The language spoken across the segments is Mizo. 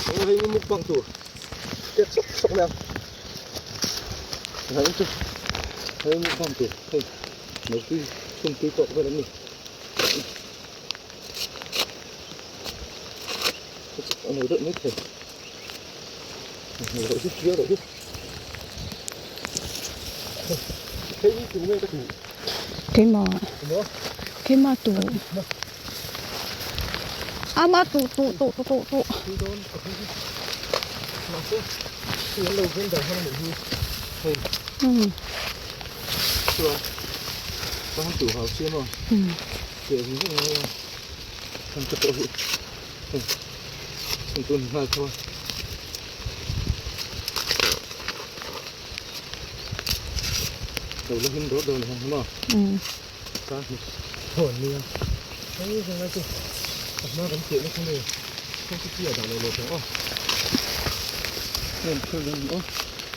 Hei hi mukbang tur tek sawk sawk mai ang hei chu hei mukbang tur hei mei chhun tui tawk vel an ni a nei deuh mai thei hei hi chiang loh hi hei hi tu nge ka tih keimah keimah tu ama tu tu tu tu tu tu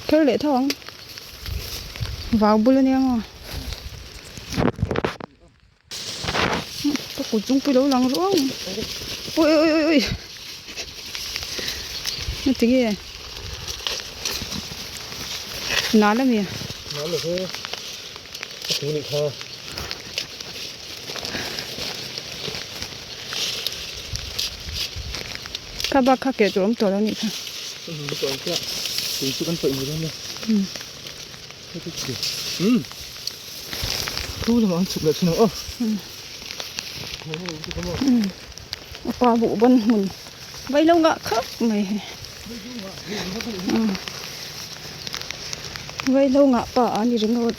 Thar leh tho ang vau bul ania maw ka kut zungpui lo lang ruau ui ui ui ui tinge nal ami nal lo ve ka tu nih kha ka bak kha keh tur awm tawh lo nih kha tui chu kan pawih mai dawn nia thu lamah an chhuk leh thin ang aw a pa buh ban hmun vaihlo ngah khawp mai hi vaihlo ngah pa a ni ringawt.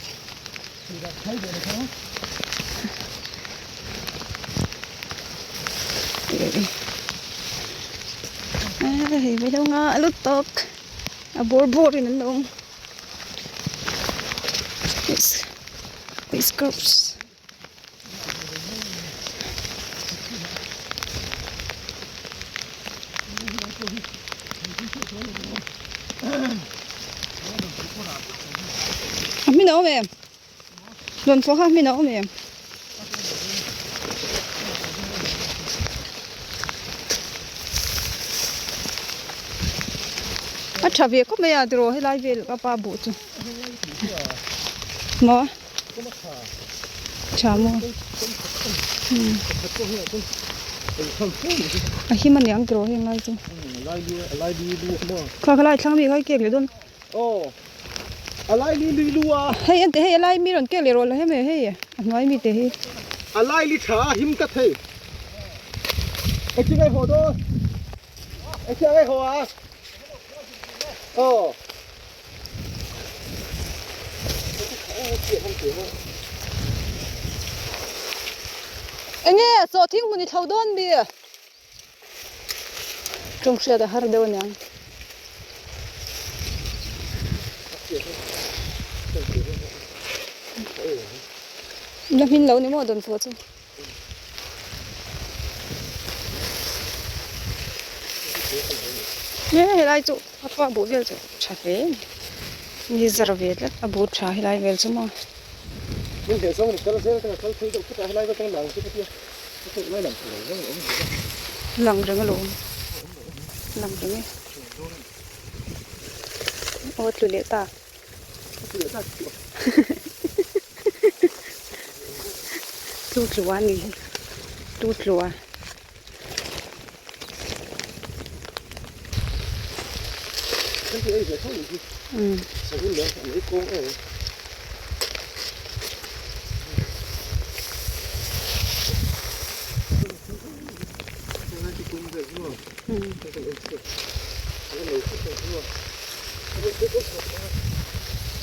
Hei vaihlo ngah lutuk a bawr bawr in an awm. Scrubs. A hmin a awm em? Rawn fawh kha a hmin a awm em? A tha ve khawp mai a tiraw helai vel ka pa buh chu maw tha maw a him aniang tiraw heng lai chu kha khalai thlang mi kha i kek leh dawn hei ente hei a lai mi rawn kek leh rawh la hemi hei a hnuai mi te hi a lai li tha a him tlat hei engtin nge haw dawn engtin nge haw a aw. Enge sawhthing hmun i thlo dawn mi? Tawng hriat a har deuh aniang. La hmin lo ni maw dawnfawh chu. He helai chu a pa buh vel chu tha hle a ni ni zar ve tlat a buh tha helai vel chu maw. Lang reng alawm lang reng e aw tlu leh ta. Tu tlua a ni hi tu tlua.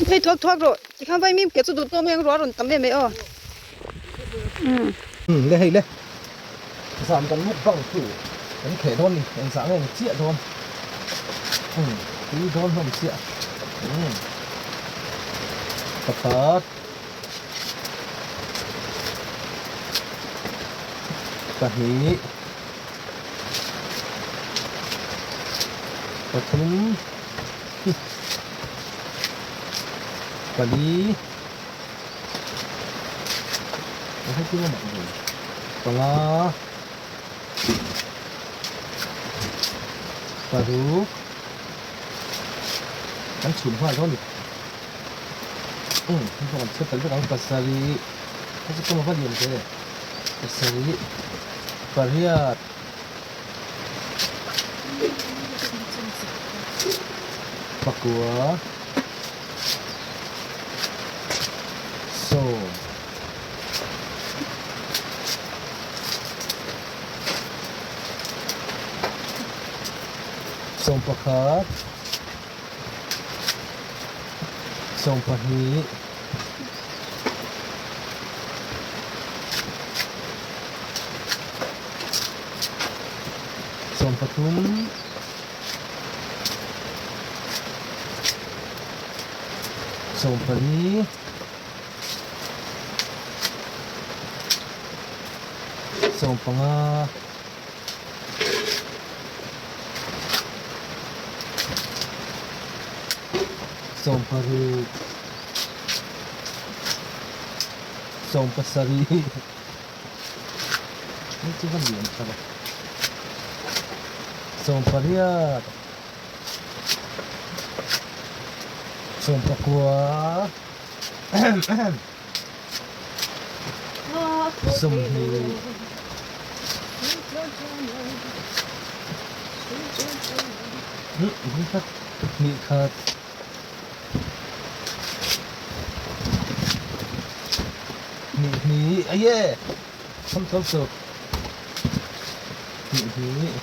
Phei thuak thuak rawh tikhan vaimim ke chu duh tawm hian ruah a rawn tam em mai aw. Le hei le zan kan mukbang chu kan kheh dawn ni engzah nge ni chiah dawn tui dawn hlawm chiah pakhat pahnih pathum pali panga. Paruk kan chhun nghal dawn a ni. Umm hei pawh kan chhiat tak vek ang pasarih hei chu kawng a va lian ve pasarih pariat pakua sawm. Sawmpakhat, sawmpahnih, sawmpathum, sawmpali. Sawmpanga sawmparuk sawmpasarih hei chu va lian thar a sawmpariat sawmpakua. Sawmhnih hnih khat hnih hnih aye thawm tho suk hnih hnih.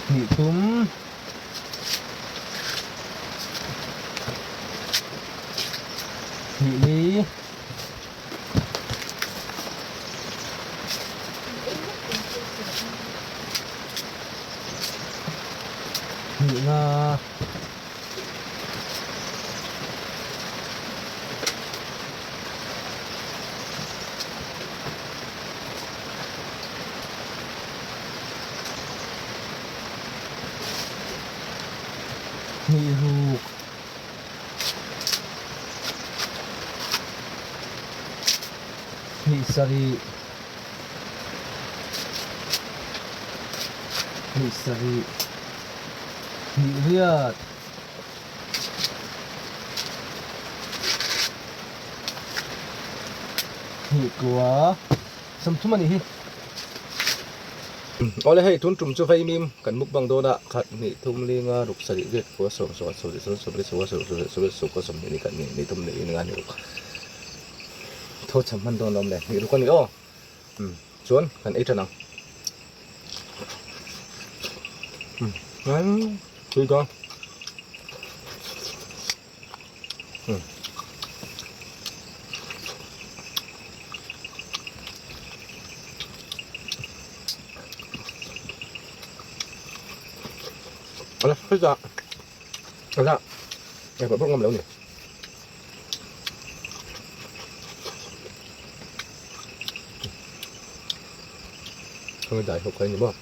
Hnih thum hnih li hnih nga. Hnih ruk hnih sarih hnih sarih hnih riat. Hnih kua sawmthum a nih hi. Awle hei tun tum chu vaimim kan mukbang dawn a khat hnih thum linga ruk sarih riat kua sawm sawm sawm sawm sawm sawm sawm sawm sawm sawm sawm hnih khat hnih hnih thum hnih nga hnih ruk thaw cham hman dawn lawm le hnih ruk a ni aw chuan kan ei tan ang tui dawn. Ala heta ala ei pawh ngam lo ni. Không dai hộp cái gì mà.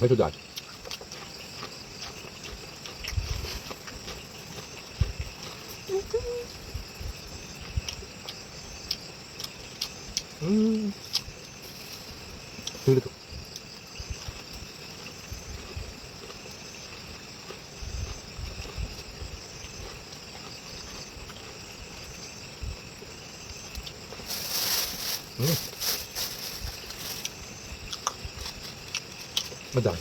Hei chu dan. Tui lutuk. A dai.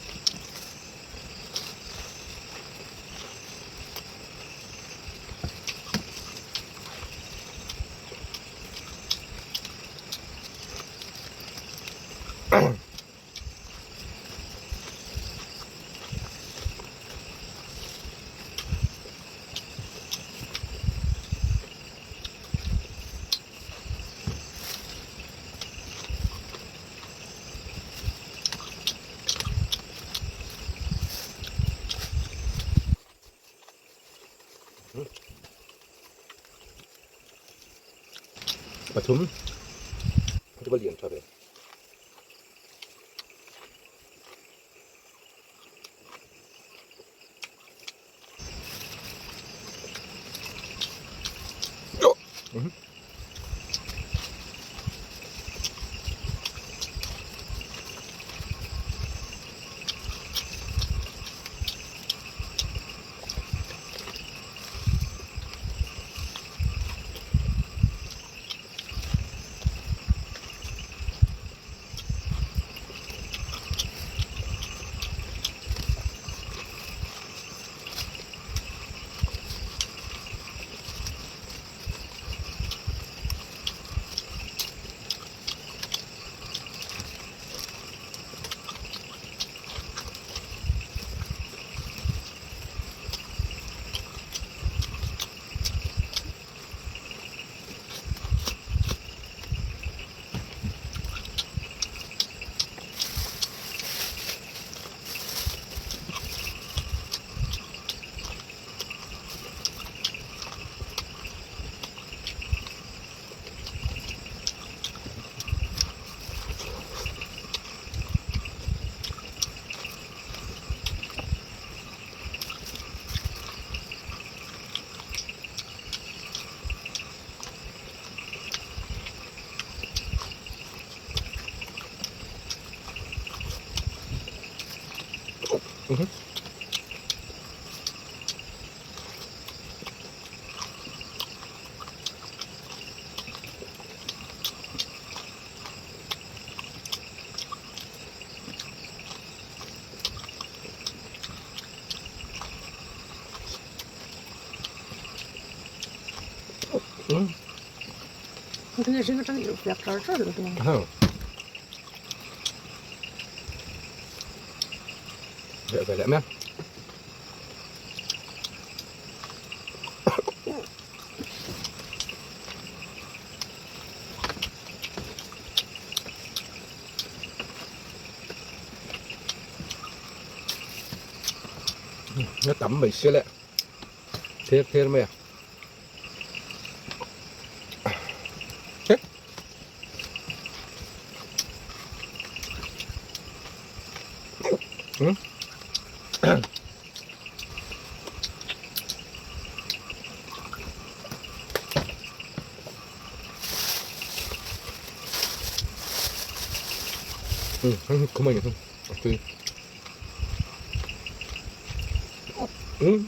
Pathum chu va lian tha ve. Về về lẹ mẹ. Nó tắm mày xia lẹ. Thê thê mày à. Ừ, 그만 있어. 그. 응?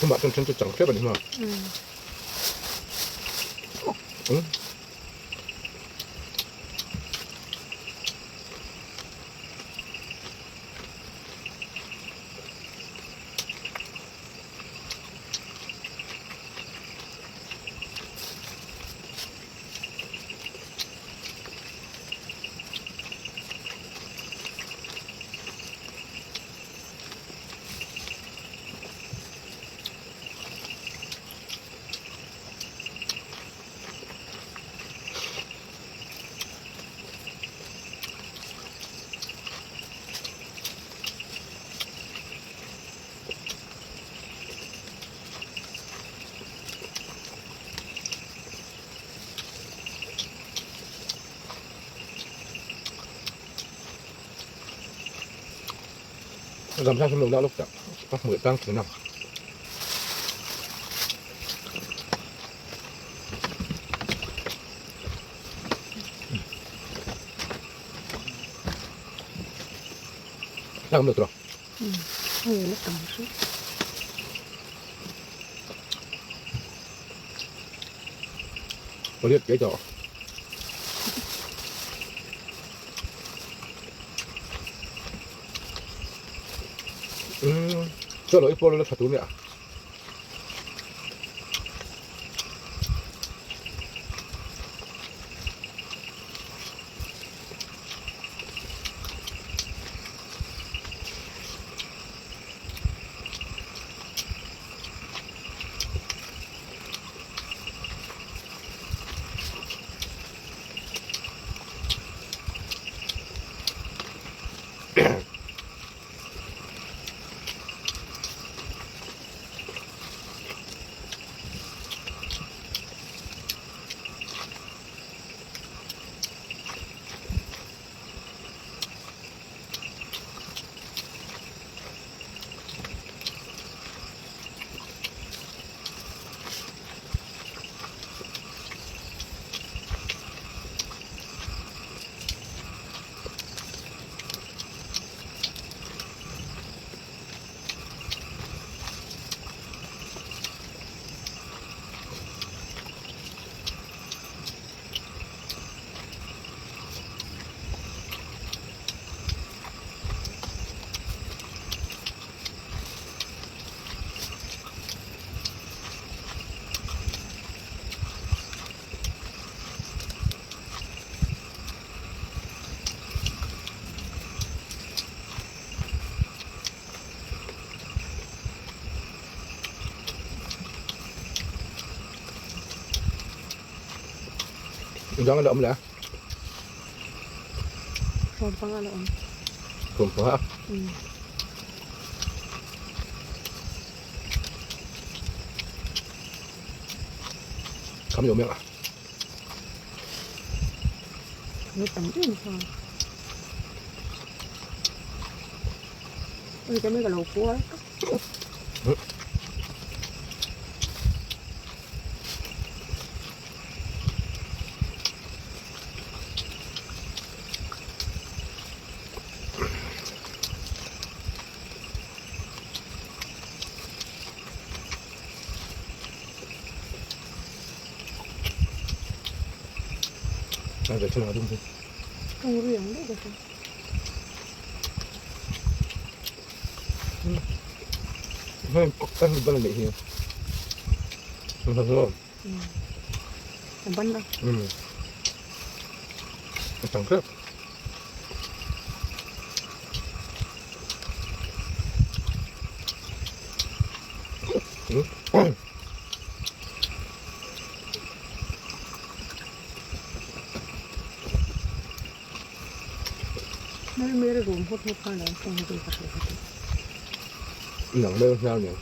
Chum chân chẳng phép mà. Ừ. Làm sao không được lúc đó bắt mười tăng thứ năm. Sao không được rồi. Ừ, nó tầm suốt. Có liệt cái trò. Cho lỗi follow thật đúng ạ. Dang la awm leh a. Sawm panga la awm. Sawm panga a. Kham lo miang a. Ni tam em kha. Ui cái này là lẩu cua Không riêng đấy được. Hei kan ban a nih hi A ban a. A tang hrep. Nang deuh hnar nen.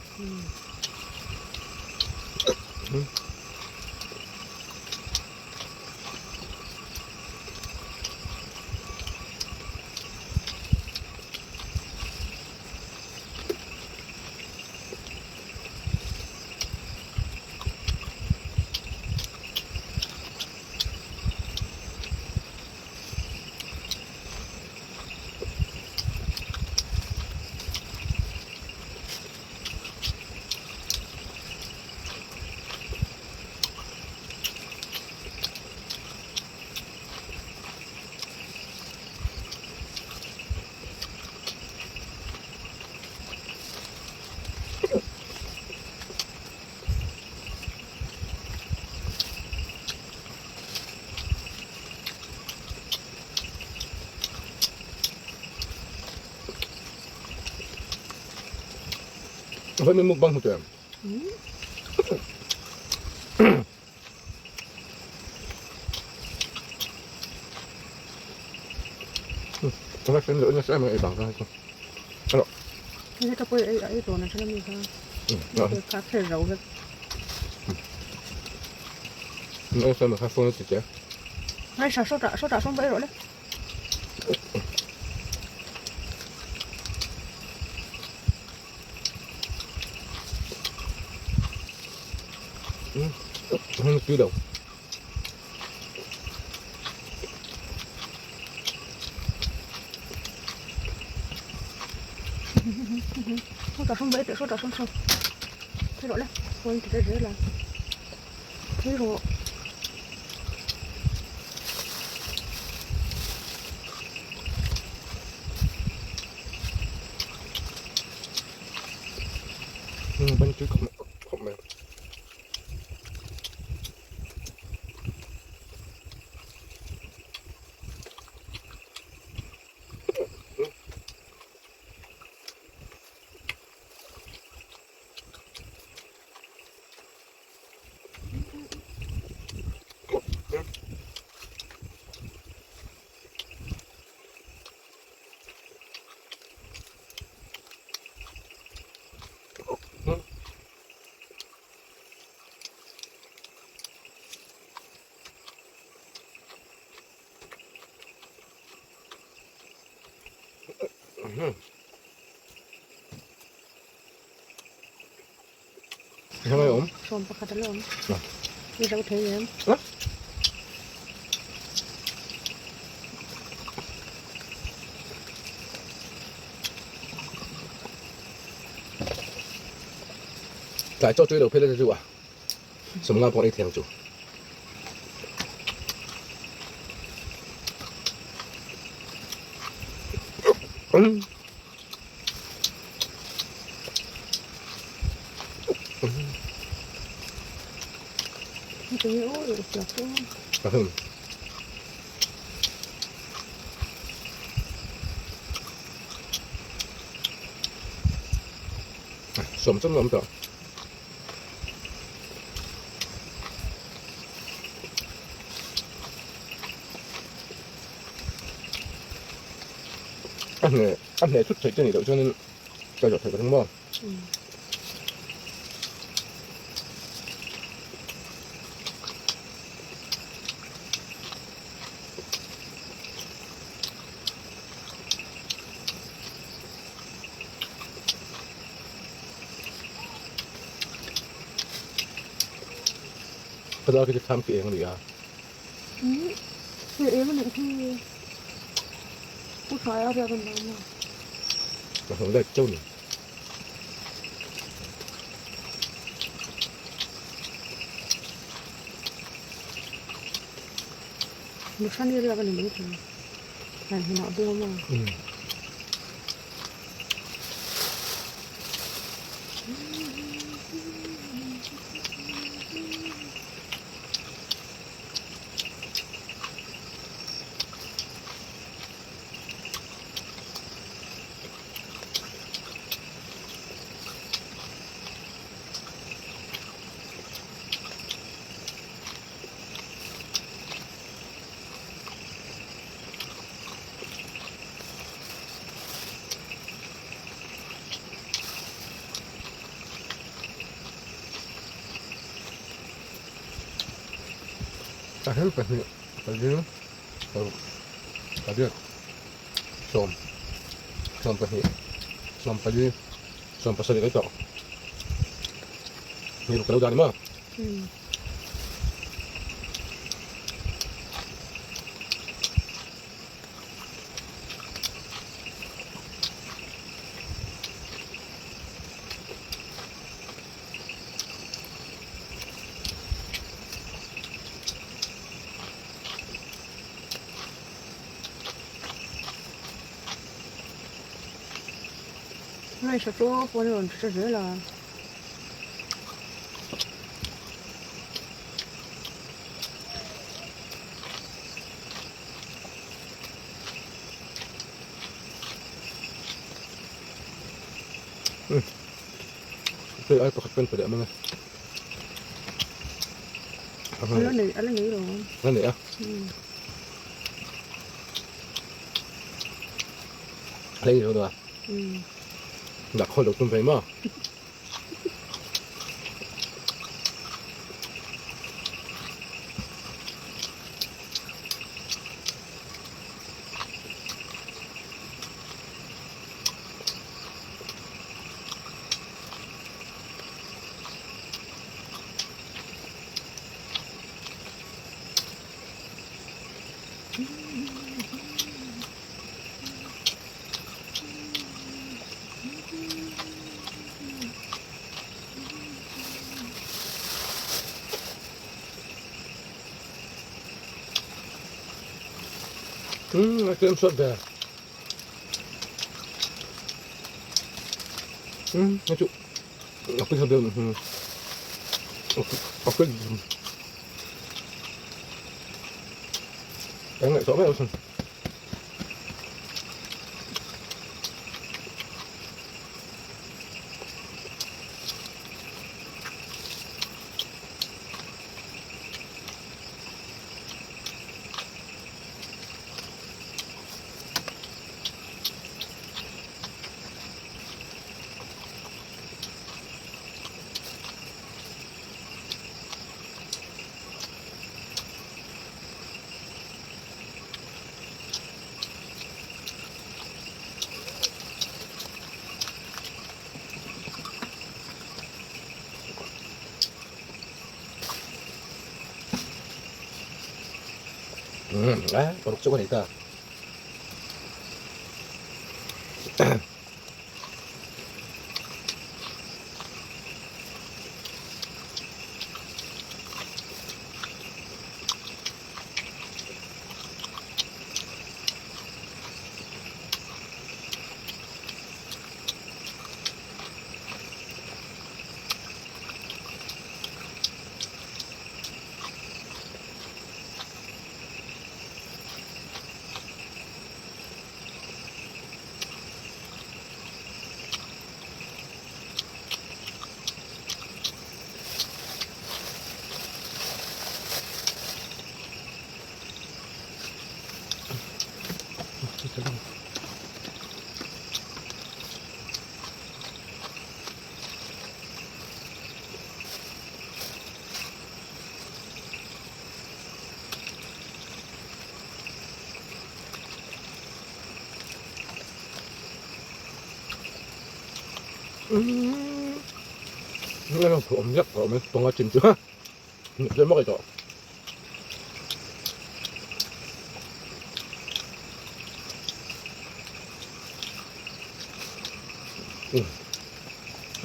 Vawimi mukbang hmu tur em? Tui lo. Bánh chuối không không mềm. Heng awm? Sawm pakhat a la awm. I zo thei em? Tlai chaw tui lo phei la chu a sawmnga pawh an ei thei ang chu. Sawm chawm lawm tawh. A hne a hne thut theih te nih loh chuanin ka zawh theih ka ring maw. Ka dar khi chu thlam khi eng a ni a. Hei eng a nih hi Pu Hraia riak an lo maw? Ka hmu daih chauh ni. Nuhrani riak a ni mai thei. Hlan hunah bawm a. A hel pahnih pali paruk pariat sawm sawm pahnih sawm pali sawm pasarih ka tawh ni ruk ka lo dah ni maw. Ngaihsa chu pawn a rawn hre zel a. Hei ai pakhat pen pahnih a mang a. Ala nei ala nei lo. Ala nei a. Ala nei lo a. Dah khawl lo tum ve maw. A tlem sawt ve. Hei chu a pui tha ber a pui Cái này rõ mẹ rồi. Paruk chu ka nei ta. Awm vek tawh mai panga chin chu tlem vak ei tawh.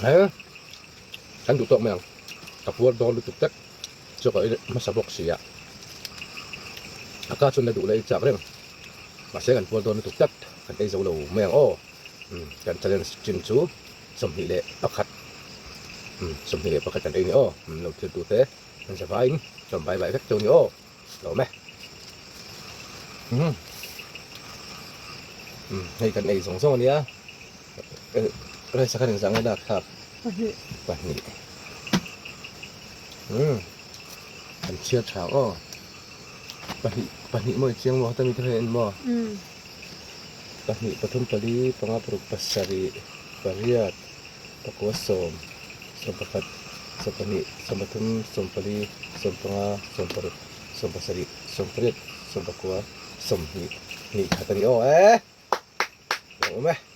He kan duh tawk mai ang ka puar dawn lutuk tlat chu ka ei hmasa bawk si a a ka chuan la duh leh ei chak reng mahse kan puar dawn lutuk tlat kan ei zo lo mai ang aw kan challenge chin chu. 21 21 kan ei ni aw min lo thil tute an za vaiin chuan bai bai vek chu ni aw lawm e umm hei kan ei zawng zawng ania rice khan engzah nge lak thlak pahnih umm kan chhiar tha ang aw pahnih pahnih maw i chiang maw heta mi te khan en maw. Pahnih pathum pali panga paruk pasarih pariat pakua sawm sawmpakhat sawmpahnih sawmpathum sawmpali sawmpanga sawmparuk sawmpasarih sawmpariat sawmpakua sawmhnih hnih khat a ni aw e! Lo awm e.